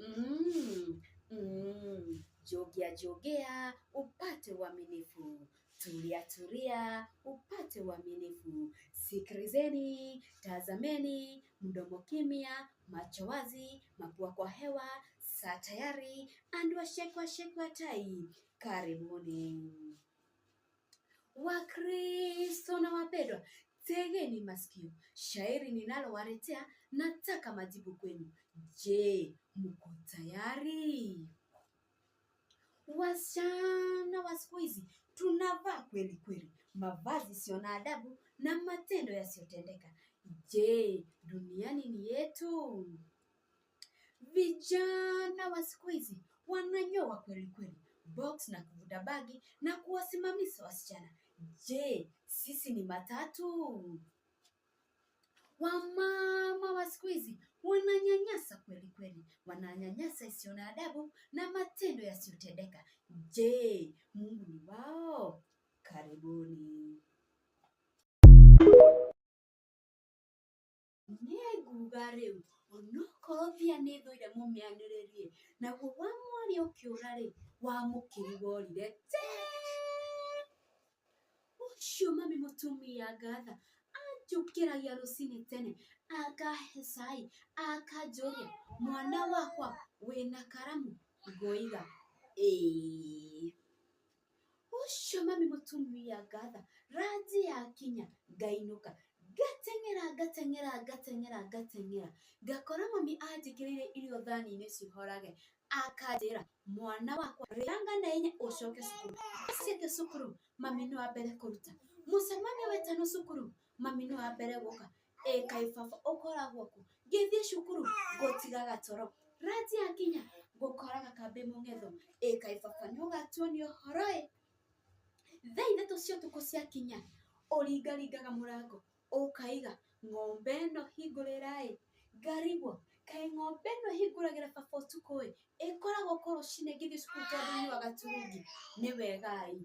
Mm, mm. Jogea jogea upate uaminifu, tulia tulia upate uaminifu. Sikilizeni, tazameni, mdomo kimya, macho wazi, mapua kwa hewa, saa tayari, andua shekwa shekwa tai. Karibuni Wakristo na wapendwa, tegeni masikio, shairi ninalowaletea nataka majibu kwenu. Je, mko tayari? Wasichana wa siku hizi tunavaa kweli kweli, mavazi sio na adabu na matendo yasiyotendeka. Je, duniani ni yetu? Vijana wa siku hizi wananyoa kweli kweli, box na kuvuta bagi na kuwasimamisha wasichana. Je, sisi ni matatu? Wamama wa siku hizi wananyanyasa kweli kweli, wananyanyasa isiyo na adabu na matendo yasiyotendeka. Je, Mungu ni wao? Karibuni. Nĩnguga rĩu onokorwo thia nĩ thũire mũmĩanĩrĩrie, naguo wa mwarĩ ũkĩũra rĩ, wamũkĩri worire te. Ũcio mami mũtumia ngatha anjũkĩragia rũcinĩ tene akahe cai akanjũria mwana wakwa wĩna karamu ngoiga ĩĩ. Ũcio mami mũtumia ngatha ranji yakinya ngainũka ngateng'era ngateng'era ngateng'era ngateng'era ngakora mami anjĩkĩrĩire irio thani-inĩ cihorage akanjĩra mwana wakwa rĩanga na ihenya ũcoke cukuru. Ciĩte cukuru mami nĩ wa mbere kũruta mũcemanio wetano cukuru mami nĩ wa mbere gũka. Ĩ kaĩ baba ũkoragwo kũ? Ngĩthiĩ cukuru ngũtigaga toro ranji yakinya ngũkoraga kambĩ mũng'etho. Ĩ kaĩ baba nĩ ũgatuonia ũhoro ĩ. Thaa ithatũ cia ũtukũ ciakinya ũringaringaga mũrango ũkaiga ng'ombe ĩno hingũrĩra ĩ, ngarigwo kaĩ ng'ombe ĩno ĩhingũragĩra baba ũtukũ ĩ, ĩkoragwo kũ rũcinĩ ngĩthiĩ cukuru tondũ nyuaga turungi? Nĩ wega ĩ.